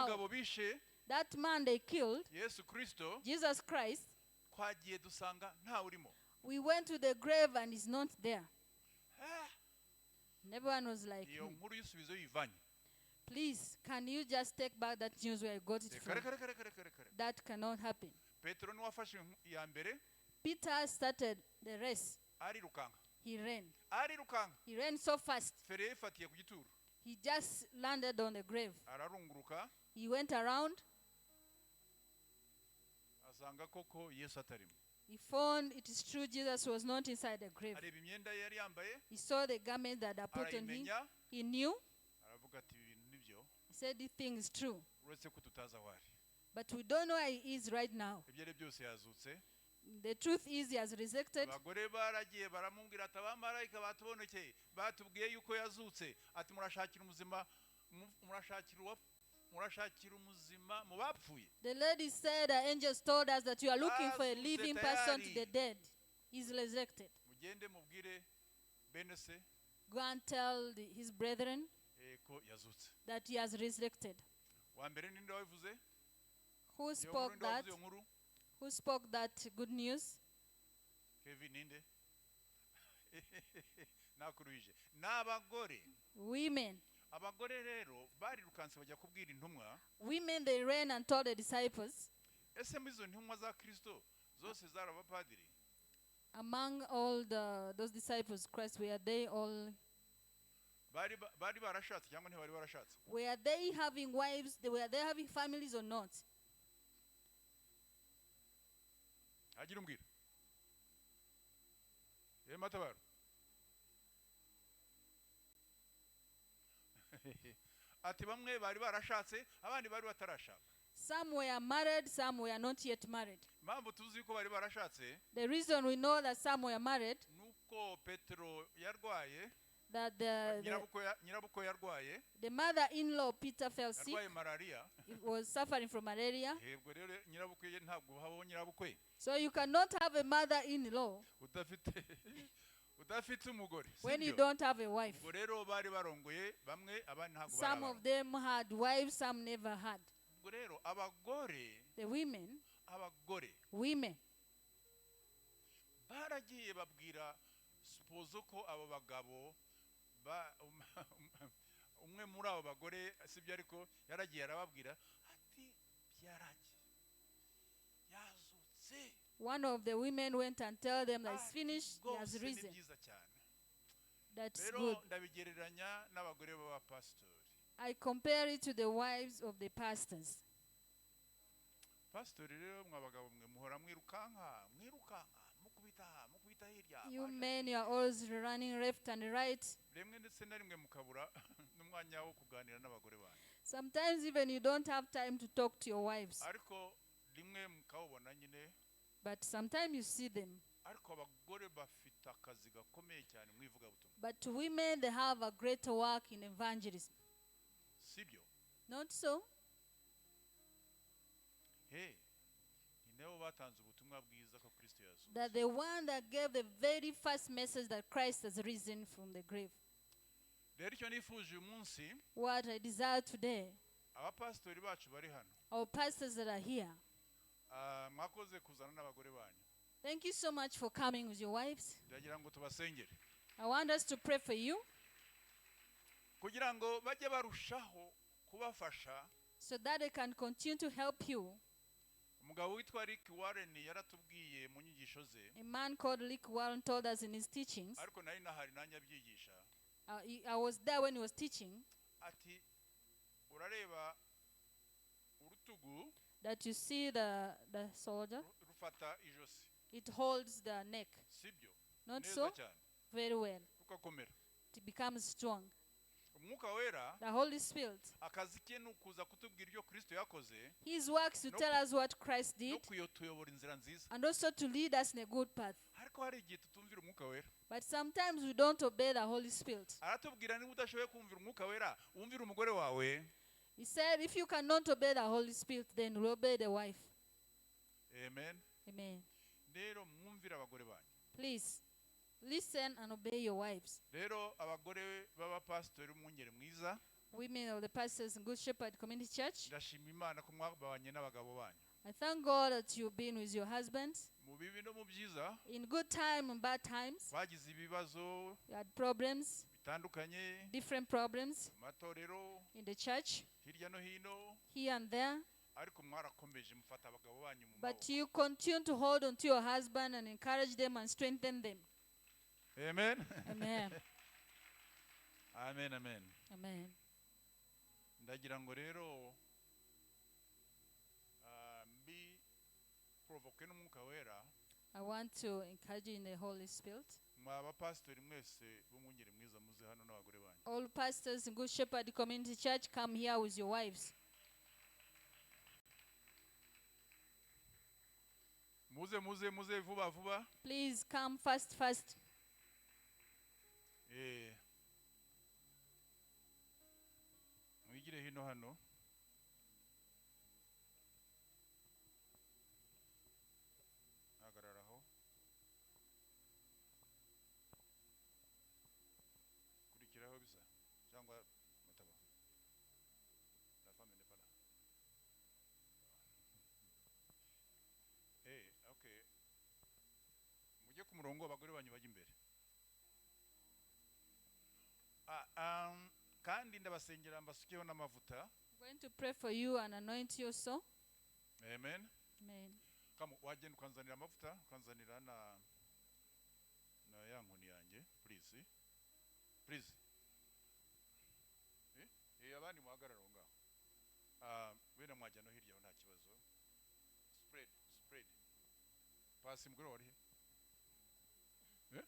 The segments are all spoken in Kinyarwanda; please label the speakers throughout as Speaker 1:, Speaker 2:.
Speaker 1: Mugabo bishe
Speaker 2: That man they killed,
Speaker 1: Yesu Kristo,
Speaker 2: Jesus Christ,
Speaker 1: twagiye dusanga ntawe urimo.
Speaker 2: We went to the grave and he's not there.
Speaker 1: Eh,
Speaker 2: And everyone was like,
Speaker 1: iyo nkuru y'isubizo yivanye.
Speaker 2: Please, can you just take back that news where you got it
Speaker 1: Reka
Speaker 2: from?
Speaker 1: reka reka reka reka reka reka.
Speaker 2: That cannot happen.
Speaker 1: Petero niwe wafashe iya mbere.
Speaker 2: Peter started the race.
Speaker 1: Arirukanka.
Speaker 2: He ran.
Speaker 1: Arirukanka.
Speaker 2: He ran so fast.
Speaker 1: Feri yayifatiye ku gituro.
Speaker 2: He just landed on the grave.
Speaker 1: Ararunguruka.
Speaker 2: He went around.
Speaker 1: Asanga koko Yesu atarimo.
Speaker 2: He found it is true Jesus was not inside the grave.
Speaker 1: Areba imyenda ye yari yambaye.
Speaker 2: He saw the garment that are put on him.
Speaker 1: Arayimenya.
Speaker 2: He knew.
Speaker 1: Aravuga ati ibi bintu nibyo,
Speaker 2: He said, "This thing is true.
Speaker 1: Uretse ko tutazi aho ari.
Speaker 2: But we don't know where he is right now."
Speaker 1: Ibyo ari byose yazutse.
Speaker 2: The truth is he has resurrected.
Speaker 1: Abagore baragiye baramubwira ati abamarayika batubonekeye batubwiye yuko yazutse, ati murashakira umuzima murashakira umuzima mu bapfuye.
Speaker 2: The lady said, "The angels told us that you are looking for a
Speaker 1: Azutse
Speaker 2: living person to
Speaker 1: tayari.
Speaker 2: The dead. He's resurrected.
Speaker 1: Mugende mubwire bene se
Speaker 2: Go and tell his brethren
Speaker 1: ko yazutse.
Speaker 2: That he has resurrected."
Speaker 1: Wa mbere ninde wabivuze?
Speaker 2: Who
Speaker 1: Iyo nkuru
Speaker 2: spoke
Speaker 1: ninde wavuze
Speaker 2: that?
Speaker 1: iyo nkuru?
Speaker 2: Who spoke that good news?
Speaker 1: Kevin ninde? Nakuruhije n'abagore.
Speaker 2: Women.
Speaker 1: Abagore rero barirukanse bajya kubwira intumwa.
Speaker 2: Women, they ran and told the disciples.
Speaker 1: Ese muri izo ntumwa za Kristo zose zari abapadiri?
Speaker 2: Among all those disciples, Christ, were they all
Speaker 1: Bari barashatse cyangwa ntibari barashatse?
Speaker 2: Were they having wives? Were they having families or not?
Speaker 1: Hagira umbwira ye matabaro. Ati bamwe bari barashatse abandi bari batarashaka.
Speaker 2: Some were married, some were not yet married.
Speaker 1: Impamvu tuzi ko bari barashatse
Speaker 2: The reason we know that some were married,
Speaker 1: nuko Petero yarwaye,
Speaker 2: that
Speaker 1: nyirabukwe yarwaye,
Speaker 2: the mother-in-law Peter fell sick.
Speaker 1: Yarwaye malariya.
Speaker 2: He was suffering from malaria.
Speaker 1: Yego rero nyirabukwe ye ntabwo habaho nyirabukwe
Speaker 2: So you cannot have a mother-in-law
Speaker 1: udafite umugore,
Speaker 2: when you
Speaker 1: sibyo?
Speaker 2: Don't have a wife.
Speaker 1: Ubwo rero bari barongoye bamwe abandi ntabwo
Speaker 2: Some of
Speaker 1: bari.
Speaker 2: Them had wives, some never had.
Speaker 1: Ubwo rero abagore,
Speaker 2: The women,
Speaker 1: abagore
Speaker 2: women,
Speaker 1: baragiye babwira sipozo ko abo bagabo umwe muri abo bagore sibyo ariko yaragiye arababwira ati byarangiye yazutse.
Speaker 2: One of the women went and tell them that it's
Speaker 1: Ati,
Speaker 2: finished, he has
Speaker 1: rwose ni
Speaker 2: risen.
Speaker 1: byiza cyane.
Speaker 2: That's
Speaker 1: Rero
Speaker 2: good.
Speaker 1: Ndabigereranya n'abagore b'abapasitori.
Speaker 2: I compare it to the wives of the pastors.
Speaker 1: Pasitori rero mwa bagabo mwe muhora mwirukanka mwirukanka mukubita aha mukubita hirya.
Speaker 2: You men, you are always running left and right.
Speaker 1: Rimwe ndetse na rimwe mukabura n'umwanya wo kuganira n'abagore banyu.
Speaker 2: Sometimes even you don't have time to talk to your wives.
Speaker 1: Ariko rimwe mukawubona nyine.
Speaker 2: But sometimes you see them.
Speaker 1: Ariko abagore bafite akazi gakomeye cyane mu ivugabutumwa.
Speaker 2: But women, they have a greater work in evangelism.
Speaker 1: Sibyo?
Speaker 2: Not so?
Speaker 1: He ni nabo batanze ubutumwa bwiza ko Kristo yazutse.
Speaker 2: That the one that gave the very first message that Christ has risen from the grave.
Speaker 1: Rero icyo nifuje uyu munsi,
Speaker 2: What I desire today,
Speaker 1: abapasitori bacu bari hano,
Speaker 2: our pastors that are here,
Speaker 1: mwakoze kuzana n'abagore banyu.
Speaker 2: Thank you so much for coming with your wives.
Speaker 1: Ndagira ngo tubasengere
Speaker 2: I want us to pray for you
Speaker 1: kugira ngo bajye barushaho kubafasha.
Speaker 2: So that they can continue to help you.
Speaker 1: Umugabo witwa Rick Warren yaratubwiye mu nyigisho ze.
Speaker 2: A man called Rick Warren told us in his teachings.
Speaker 1: Ariko nari nahari nanjye abyigisha.
Speaker 2: I was there when he was teaching
Speaker 1: Ati urareba urutugu
Speaker 2: that you see the soldier,
Speaker 1: rufata ijosi,
Speaker 2: it holds the neck.
Speaker 1: Sibyo?
Speaker 2: Not
Speaker 1: Neza
Speaker 2: so?
Speaker 1: cyane.
Speaker 2: Very well.
Speaker 1: Rugakomera.
Speaker 2: It becomes strong.
Speaker 1: Umwuka wera,
Speaker 2: The Holy Spirit,
Speaker 1: akazi ke ni ukuza kutubwira ibyo Kristo yakoze
Speaker 2: his works to
Speaker 1: No
Speaker 2: tell us what Christ
Speaker 1: no
Speaker 2: did
Speaker 1: kuyotuyobora inzira nziza.
Speaker 2: And also to lead us in a good path.
Speaker 1: Ariko hari igihe tutumvira umwuka wera.
Speaker 2: But sometimes we don't obey the Holy Spirit.
Speaker 1: Aratubwira niba udashoboye kumvira umwuka wera wumvira umugore wawe.
Speaker 2: He said, if you cannot obey the Holy Spirit, then obey the wife.
Speaker 1: Amen.
Speaker 2: Amen.
Speaker 1: Rero mwumvire abagore banyu.
Speaker 2: Please listen and obey your wives.
Speaker 1: Rero abagore b'abapasitori umwungeri mwiza,
Speaker 2: Women of the pastors in Good Shepherd Community Church,
Speaker 1: Ndashima Imana ko mwabanye n'abagabo banyu
Speaker 2: I thank God that you've been with your husbands
Speaker 1: mu bibi no mu byiza.
Speaker 2: In good time and bad times.
Speaker 1: Twagize ibibazo
Speaker 2: You had problems,
Speaker 1: bitandukanye
Speaker 2: different problems
Speaker 1: mu matorero
Speaker 2: in the church,
Speaker 1: hirya no hino,
Speaker 2: here and there.
Speaker 1: Ariko mwarakomeje mufata abagabo banyu mu
Speaker 2: But
Speaker 1: maboko.
Speaker 2: You continue to hold on to your husband and encourage them and strengthen them.
Speaker 1: Amen.
Speaker 2: Amen.
Speaker 1: Amen, amen.
Speaker 2: Amen.
Speaker 1: Ndagira ngo rero ah, mbi provoke n'Umwuka Wera.
Speaker 2: I want to encourage you in the Holy Spirit.
Speaker 1: Mwa bapasitori mwese b'Umwungeri Mwiza muze hano n'abagore banyu.
Speaker 2: All pastors in Good Shepherd Community Church, come here with your wives.
Speaker 1: Muze, muze, muze vuba vuba.
Speaker 2: Please come fast, fast.
Speaker 1: Eh, mwigire hino hano. Hagarara aho, kurikiraho bisa cyangwa mataba la femme n'est pas là. Eh, okay, mujye ku murongo, abagore banyu bajya imbere. Ah, kandi ndabasengera mbasukeho n'amavuta.
Speaker 2: I'm going to pray for you and anoint you so.
Speaker 1: Amen.
Speaker 2: Amen.
Speaker 1: Kama wagenda ukanzanira amavuta, ukanzanira na ya nkoni yanjye, please, please. Eh, eh, abandi muhagarara aho ngaho. Ah, wenda mwajya no hirya aho, nta kibazo. Spread, spread. Pasi mugore wari he? Eh,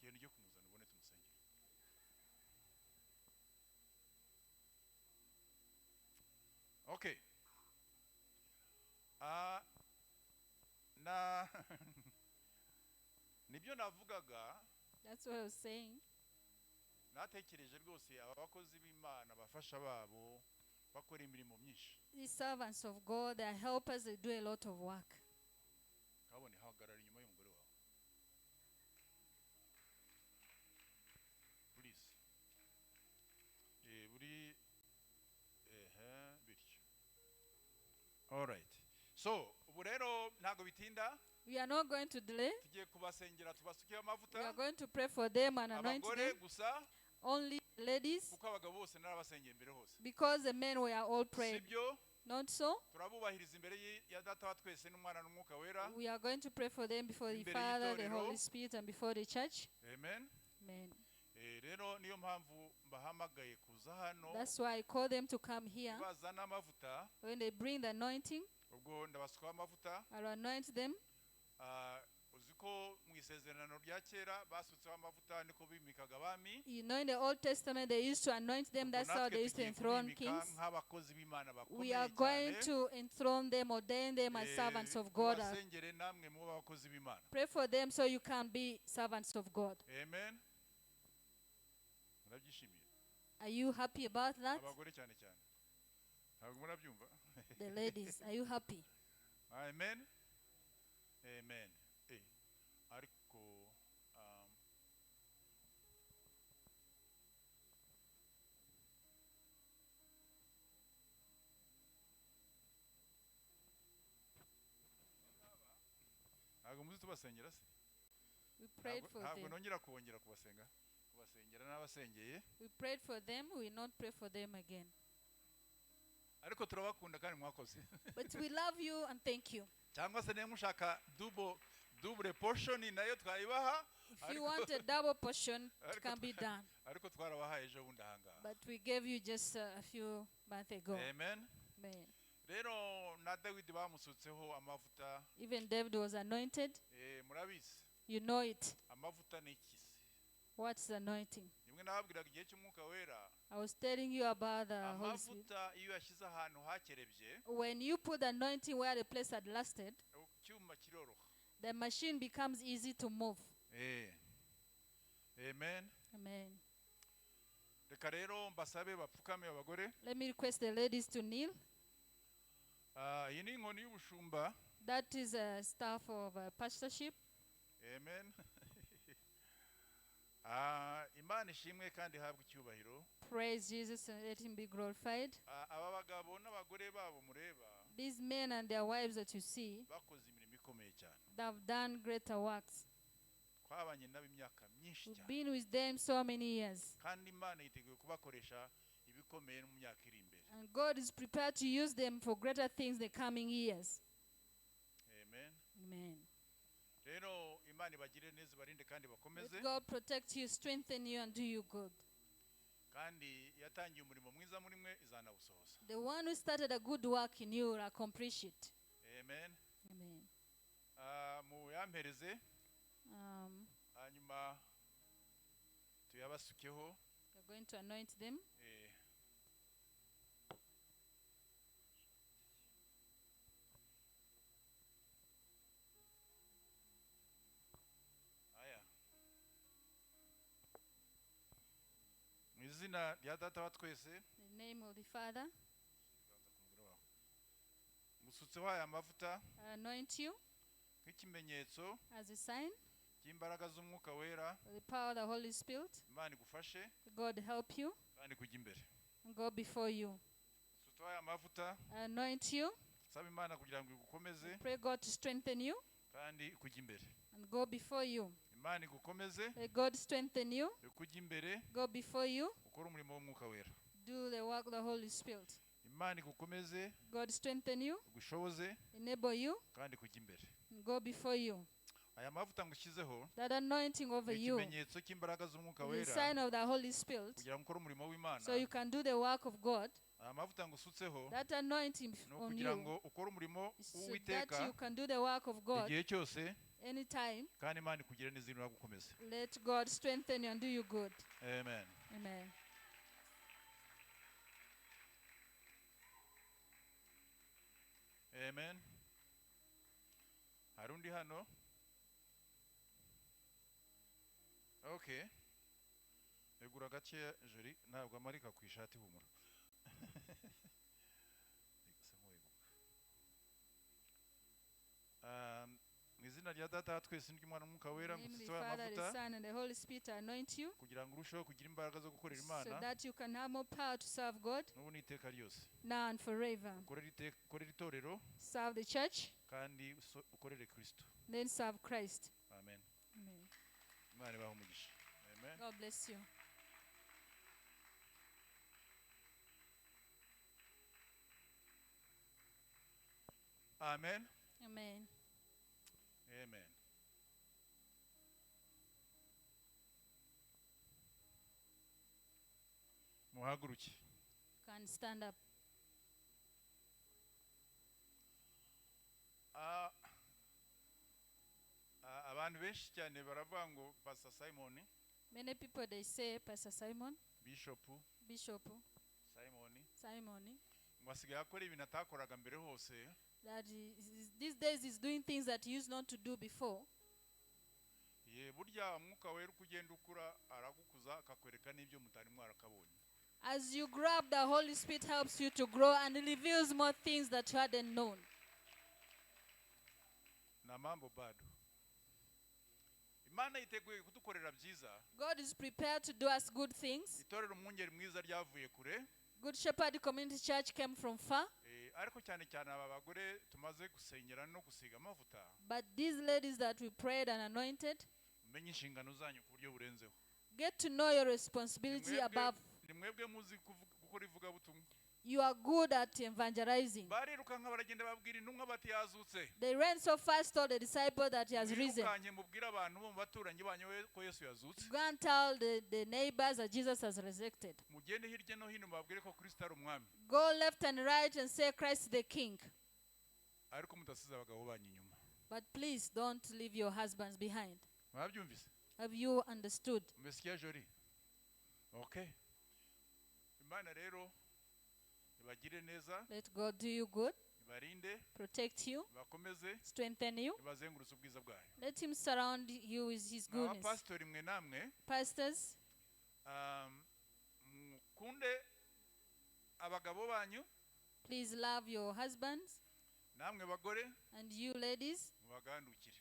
Speaker 1: genda ujye kumuzana ubone tumusengere. Okay. Ah, na nibyo navugaga.
Speaker 2: That's what I was saying.
Speaker 1: Natekereje rwose aba bakozi b'Imana, abafasha babo bakora imirimo myinshi.
Speaker 2: These servants of God, they are helpers, they do a lot of work.
Speaker 1: Kabone, hagarara inyuma y'umugore wawe, please. Eh, buri ehe bityo. Alright, so ubu rero ntabwo bitinda.
Speaker 2: We are not going to delay.
Speaker 1: Tugiye kubasengera tubasukeho
Speaker 2: We are
Speaker 1: amavuta.
Speaker 2: Going to pray for them and anoint
Speaker 1: Abagore
Speaker 2: them.
Speaker 1: gusa.
Speaker 2: Only ladies,
Speaker 1: Kuko abagabo bose narabasengeye mbere hose.
Speaker 2: Because the men were all prayed.
Speaker 1: Sibyo?
Speaker 2: Not so?
Speaker 1: Turabubahiriza imbere ya Data wa twese n'Umwana n'Umwuka Wera.
Speaker 2: We are going to pray for them before the
Speaker 1: Imbere
Speaker 2: Father, the
Speaker 1: y'itorero.
Speaker 2: Holy Spirit, and before the church.
Speaker 1: Amen.
Speaker 2: Amen.
Speaker 1: Eh, rero niyo mpamvu mbahamagaye kuza hano.
Speaker 2: That's why I call them to come here.
Speaker 1: Bazana amavuta.
Speaker 2: When they bring the anointing,
Speaker 1: Ubwo ndabasukaho amavuta.
Speaker 2: I'll anoint them.
Speaker 1: Ah, uzi ko mu isezerano rya kera basutseho amavuta niko bimikaga abami.
Speaker 2: You know, in the Old Testament, they used to anoint them.
Speaker 1: Ubwo
Speaker 2: That's how
Speaker 1: natwe
Speaker 2: they used to
Speaker 1: tugiye
Speaker 2: enthrone
Speaker 1: kubimika
Speaker 2: kings.
Speaker 1: nk'abakozi b'Imana
Speaker 2: We
Speaker 1: bakomeye
Speaker 2: are going
Speaker 1: cyane.
Speaker 2: To enthrone them, ordain them as
Speaker 1: Eh,
Speaker 2: servants of God.
Speaker 1: Tubasengere namwe mube abakozi b'Imana.
Speaker 2: Pray for them so you can be servants of God.
Speaker 1: Amen. Murabyishimiye?
Speaker 2: Are you happy about that?
Speaker 1: Abagore cyane cyane, ntabwo murabyumva.
Speaker 2: The ladies, are you happy?
Speaker 1: Amen, amen. Eh, ariko ntabwo muzi tubasengera se?
Speaker 2: We prayed
Speaker 1: Ntabwo
Speaker 2: for
Speaker 1: ntabwo
Speaker 2: them.
Speaker 1: nongera kubongera kubasenga, kubasengera n'abasengeye.
Speaker 2: We prayed for them. We will not pray for them again.
Speaker 1: Ariko turabakunda kandi mwakoze.
Speaker 2: But we love you and thank you.
Speaker 1: Cyangwa se niba mushaka double portion nayo twayibaha.
Speaker 2: If you want a double portion, it can be done.
Speaker 1: Ariko twarabahaye ejo bundi ahangaha.
Speaker 2: But we gave you just a few months ago.
Speaker 1: Amen.
Speaker 2: Amen.
Speaker 1: Rero na Dawidi bamusutseho amavuta.
Speaker 2: Even David was anointed.
Speaker 1: Eh, murabizi.
Speaker 2: You know it.
Speaker 1: Amavuta ni iki se?
Speaker 2: What's the anointing?
Speaker 1: Rimwe nababwiraga igihe cy'Umwuka Wera.
Speaker 2: I was telling you about the Holy Spirit.
Speaker 1: Amavuta iyo yashyize ahantu hakerebye,
Speaker 2: When you put the anointing where the place had lasted,
Speaker 1: icyuma kiroroha.
Speaker 2: The machine becomes easy to move.
Speaker 1: Eh. Amen.
Speaker 2: Amen.
Speaker 1: Reka rero mbasabe bapfukame abagore.
Speaker 2: Let me request the ladies to kneel.
Speaker 1: Ah, iyi ni inkoni y'ubushumba.
Speaker 2: That is a staff of pastorship.
Speaker 1: Amen. Ah, Imana ishimwe kandi ihabwe icyubahiro.
Speaker 2: Praise Jesus and let him be glorified.
Speaker 1: Ah, aba bagabo n'abagore babo mureba
Speaker 2: These men and their wives that you see,
Speaker 1: bakoze imirimo ikomeye cyane.
Speaker 2: they have done greater works.
Speaker 1: Twabanye nabo imyaka myinshi
Speaker 2: We've
Speaker 1: cyane.
Speaker 2: been with them so many years.
Speaker 1: Kandi Imana yiteguye kubakoresha ibikomeye no mu myaka iri imbere.
Speaker 2: And God is prepared to use them for greater things the coming years.
Speaker 1: Amen.
Speaker 2: Amen.
Speaker 1: Rero Imana ibagirire neza, ibarinde kandi bakomeze.
Speaker 2: Let God protect you, strengthen you, and do you good.
Speaker 1: Kandi yatangiye umurimo mwiza muri mwe izanawusohoza.
Speaker 2: The one who started a good work in you will accomplish it.
Speaker 1: Amen.
Speaker 2: Amen.
Speaker 1: Ah, muyampereze hanyuma tuyabasukeho.
Speaker 2: We're going to anoint them.
Speaker 1: Eh, aya mu izina rya Data wa twese.
Speaker 2: In the name of the Father,
Speaker 1: Ngusutseho aya mavuta
Speaker 2: I anoint you
Speaker 1: nk'ikimenyetso
Speaker 2: as a sign
Speaker 1: cy'imbaraga z'Umwuka Wera.
Speaker 2: of the power of the Holy Spirit.
Speaker 1: Imana igufashe
Speaker 2: God help you
Speaker 1: kandi kujya imbere.
Speaker 2: and go before you.
Speaker 1: Ngusutseho aya mavuta,
Speaker 2: I anoint you.
Speaker 1: nsaba Imana kugira ngo igukomeze
Speaker 2: Pray God to strengthen you
Speaker 1: kandi ikujye imbere.
Speaker 2: and go before you.
Speaker 1: Imana igukomeze,
Speaker 2: Let God strengthen you,
Speaker 1: ikujye imbere,
Speaker 2: go before you,
Speaker 1: ukore umurimo w'Umwuka Wera.
Speaker 2: Do the work of the Holy Spirit.
Speaker 1: Imana igukomeze,
Speaker 2: God strengthen you,
Speaker 1: igushoboze
Speaker 2: enable you,
Speaker 1: kandi ikujye imbere.
Speaker 2: And go before you.
Speaker 1: Aya mavuta ngushyizeho
Speaker 2: That anointing over
Speaker 1: ni
Speaker 2: you
Speaker 1: ikimenyetso cy'imbaraga z'Umwuka
Speaker 2: is a
Speaker 1: Wera
Speaker 2: sign of the Holy Spirit,
Speaker 1: kugira ngo ukore umurimo w'Imana.
Speaker 2: so you can do the work of God.
Speaker 1: Aya mavuta ngusutseho
Speaker 2: That anointing
Speaker 1: ni
Speaker 2: on
Speaker 1: ukugira
Speaker 2: you
Speaker 1: ngo ukore umurimo
Speaker 2: is so that
Speaker 1: w'Uwiteka
Speaker 2: you can do the work of God
Speaker 1: igihe cyose
Speaker 2: anytime.
Speaker 1: kandi Imana ikugire neza iragukomeza.
Speaker 2: Let God strengthen you and do you good.
Speaker 1: Amen.
Speaker 2: Amen.
Speaker 1: Amen. Hari undi hano? Okay, egura gake jeri, ntabwo amarika ku ishati, humura. Reka se nk'uweguka. Mu izina rya Data wa twese n'iry'Umwana n'Umwuka Wera,
Speaker 2: In the name of the
Speaker 1: ngusutseho aya
Speaker 2: Father, the
Speaker 1: mavuta
Speaker 2: Son, and the Holy Spirit, I anoint you
Speaker 1: kugira ngo urusheho kugira imbaraga zo gukorera
Speaker 2: so
Speaker 1: Imana
Speaker 2: that you can have more power to serve God
Speaker 1: n'ubu n'iteka ryose.
Speaker 2: now and forever.
Speaker 1: Ukorere ukorere itorero
Speaker 2: Serve the church,
Speaker 1: kandi ukorere Kristo.
Speaker 2: Then serve Christ.
Speaker 1: Amen.
Speaker 2: Amen.
Speaker 1: Imana ibahe umugisha. Amen.
Speaker 2: God bless you.
Speaker 1: Amen.
Speaker 2: Amen.
Speaker 1: Amen. Muhaguruke.
Speaker 2: You can stand up.
Speaker 1: Ah, ah, abantu benshi cyane baravuga ngo Pastor Simon,
Speaker 2: Many people, they say Pastor Simon,
Speaker 1: Bishop
Speaker 2: Bishop
Speaker 1: Simon,
Speaker 2: Simon,
Speaker 1: ngo asigaye akora ibintu atakoraga mbere hose.
Speaker 2: That these days he's doing things that he used not to do before.
Speaker 1: Ye, burya Umwuka Wera uko ugenda ukura aragukuza akakwereka n'ibyo mutari mwarakabonye.
Speaker 2: As you grow up, the Holy Spirit helps you to grow and reveals more things that you hadn't known.
Speaker 1: Na mambo bado. Imana yiteguye kudukorera byiza.
Speaker 2: God is prepared to do us good things.
Speaker 1: Itorero Umwungeri Mwiza ryavuye kure.
Speaker 2: Good Shepherd Community Church came from far.
Speaker 1: Eh, ariko cyane cyane aba bagore tumaze gusengera no gusiga amavuta,
Speaker 2: But these ladies that we prayed and anointed,
Speaker 1: mumenye inshingano zanyu ku buryo burenzeho.
Speaker 2: Get to know your responsibility above.
Speaker 1: Ni mwebwe muzi gukora ivugabutumwa.
Speaker 2: You are good at evangelizing.
Speaker 1: Barirukanka baragenda babwira intumwa bati yazutse.
Speaker 2: They ran so fast, told the disciple that he has risen.
Speaker 1: Mwirukanke mubwire abantu bo mu baturanyi banyu ko Yesu yazutse.
Speaker 2: Go and tell the neighbors that Jesus has resurrected.
Speaker 1: Mugende hirya no hino mubabwire ko Kristo ari umwami.
Speaker 2: Go left and right and say Christ is the King.
Speaker 1: Ariko mudasize abagabo banyu inyuma.
Speaker 2: But please don't leave your husbands behind.
Speaker 1: Mwabyumvise?
Speaker 2: Have you understood?
Speaker 1: Umesikia jori? Okay, Imana rero ibagire neza,
Speaker 2: Let God do you good,
Speaker 1: ibarinde,
Speaker 2: protect you,
Speaker 1: ibakomeze,
Speaker 2: strengthen you.
Speaker 1: Ibazengurutse ubwiza bwayo.
Speaker 2: Let him surround you with his goodness.
Speaker 1: Abapasitori mwe namwe,
Speaker 2: Pastors,
Speaker 1: mukunde abagabo banyu.
Speaker 2: Please love your husbands
Speaker 1: Namwe bagore,
Speaker 2: and you ladies,
Speaker 1: mubagandukire.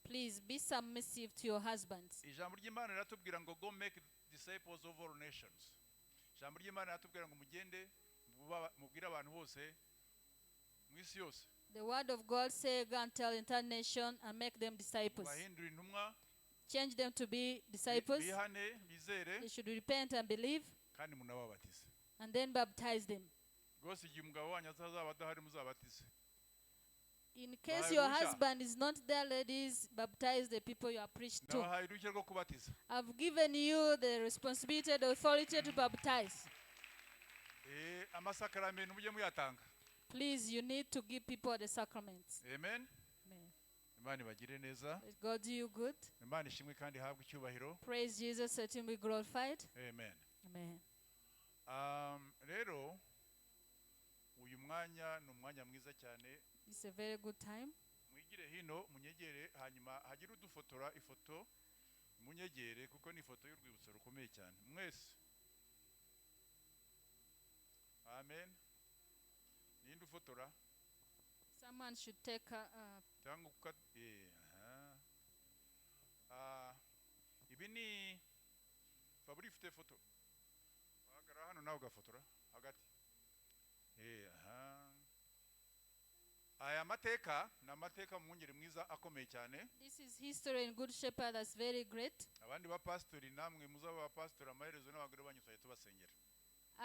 Speaker 2: Please be submissive to your husbands.
Speaker 1: Ijambo ry'Imana riratubwira ngo go make disciples of all nations. Ijambo ry'Imana riratubwira ngo mugende mubwire abantu bose mu isi yose.
Speaker 2: The word of God say, go and tell entire nation and make them disciples.
Speaker 1: Bahindure intumwa.
Speaker 2: Change them to be disciples.
Speaker 1: Bihane, bizere.
Speaker 2: They should repent and believe.
Speaker 1: Kandi munababatize.
Speaker 2: And then baptize them.
Speaker 1: Rwose igihe umugabo wanyu atazaba adahari muzabatize.
Speaker 2: In case your
Speaker 1: Bahaye uruhushya.
Speaker 2: Husband is not there, ladies, baptize the people you are preached to.
Speaker 1: Nabahaye uruhushya rwo kubatiza.
Speaker 2: I've given you the responsibility, the authority to baptize.
Speaker 1: Amasakaramentu mujye muyatanga.
Speaker 2: Please, you need to give people the sacraments.
Speaker 1: Amen.
Speaker 2: Amen.
Speaker 1: Imana ibagire neza.
Speaker 2: Let God do you good.
Speaker 1: Imana ishimwe kandi ihabwe icyubahiro.
Speaker 2: Praise Jesus, let him be glorified.
Speaker 1: Amen.
Speaker 2: Amen.
Speaker 1: Rero uyu mwanya ni umwanya mwiza cyane.
Speaker 2: It's a very good time.
Speaker 1: Mwigire hino munyegere, hanyuma hagire udufotora ifoto munyegere, kuko ni ifoto y'urwibutso rukomeye cyane mwese. Amen. Ninde ufotora?
Speaker 2: Someone should take a
Speaker 1: cyangwa aha. Ibi ni Fabri ufite foto, wahagarara hano nawe ugafotora hagati. Aha. Aya mateka ni amateka mu mwungeri mwiza akomeye cyane.
Speaker 2: This is history in Good Shepherd that's very great.
Speaker 1: Abandi bapasitori namwe muzaba abapasitori amaherezo n'abagore banyu tuzajya tubasengera.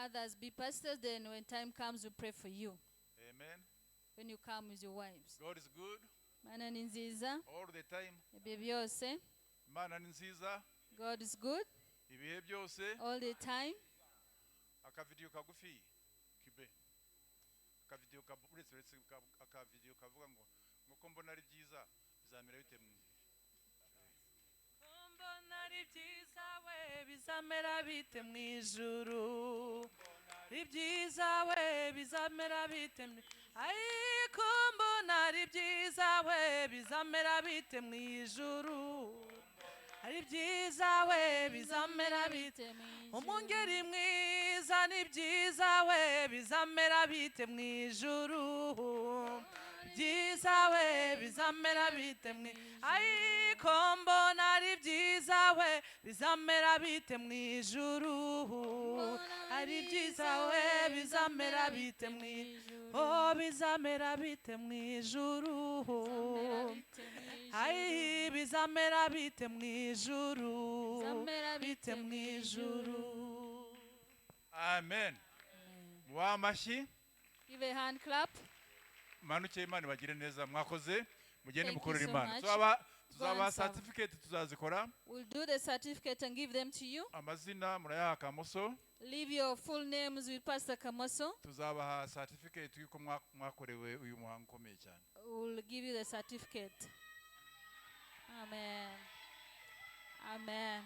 Speaker 2: Others be pastors, then when time comes we pray for you.
Speaker 1: Amen.
Speaker 2: When you come with your wives.
Speaker 1: God is good.
Speaker 2: Mana ni nziza.
Speaker 1: All the time.
Speaker 2: Ibihe byose.
Speaker 1: Imana ni nziza.
Speaker 2: God is good.
Speaker 1: Ibihe byose.
Speaker 2: All the time.
Speaker 1: Akavidiyo kagufi kibe. Akavidiyo uretse uretse akavidiyo kavuga ngo nguko mbona ari byiza bizamera bite mu
Speaker 3: Mbona ari byiza we bizamera bite mu ijuru. Ibyiza we bizamera bite mu ariko mbona ari byiza we bizamera bite mu ijuru. Ari byiza we bizamera bite umungeri mwiza ni byiza we bizamera bite mu ijuru. Byiza we bizamera bite mu ariko mbona ari byiza we bizamera bite mu ijuru. Ari byiza we bizamera bite mu oh bizamera bite mu ijuru. Ai bizamera bite mu ijuru. Bite mu ijuru.
Speaker 1: Amen. Wa mashyi.
Speaker 2: Give a hand clap.
Speaker 1: Manuke Imana bagire neza mwakoze mugende
Speaker 2: Thank you
Speaker 1: mukorera
Speaker 2: so
Speaker 1: Imana.
Speaker 2: much.
Speaker 1: Tuzaba
Speaker 2: Go and serve.
Speaker 1: certificate tuzazikora.
Speaker 2: We'll do the certificate and give them to you.
Speaker 1: Amazina murayaha Kamoso.
Speaker 2: Leave your full names with Pastor Kamoso.
Speaker 1: Tuzabaha certificate yuko mwakorewe uyu muhango ukomeye cyane.
Speaker 2: We'll give you the certificate. Amen. Amen.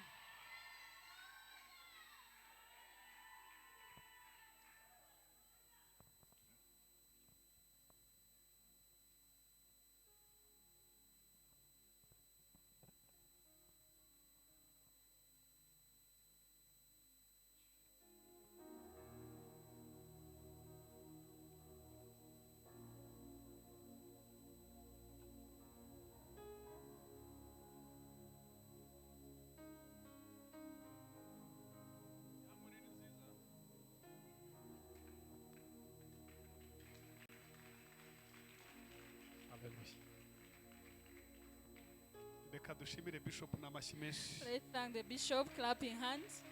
Speaker 4: Reka dushimire Bishop n'amashyi menshi.
Speaker 2: Let's thank the bishop, clapping hands.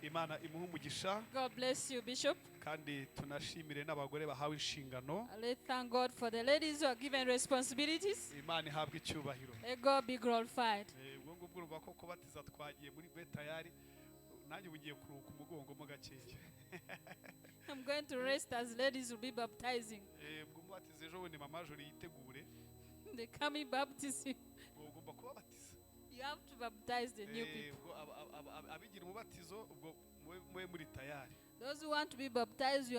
Speaker 4: Imana imuhe umugisha.
Speaker 2: God bless you, Bishop.
Speaker 4: Kandi tunashimire n'abagore bahawe inshingano.
Speaker 2: Let's thank God for the ladies who are given responsibilities.
Speaker 4: Imana ihabwe icyubahiro.
Speaker 2: Let God be glorified.
Speaker 4: Ubwo ngubwo urumva ko kubatiza twagiye muri betayari, nanjye ubu ngiye kuruhuka umugongo mo gakeya.
Speaker 2: I'm going to rest as ladies will be baptizing.
Speaker 4: Ubwo mubatize ejo bundi mama Jolie yitegure.
Speaker 2: The coming baptism.
Speaker 4: Ubwo ugomba kubabatiza.
Speaker 2: You have to baptize the new people.
Speaker 4: Ubwo abigira umubatizo ubwo mube muri tayari.
Speaker 2: Those who want to be baptized, you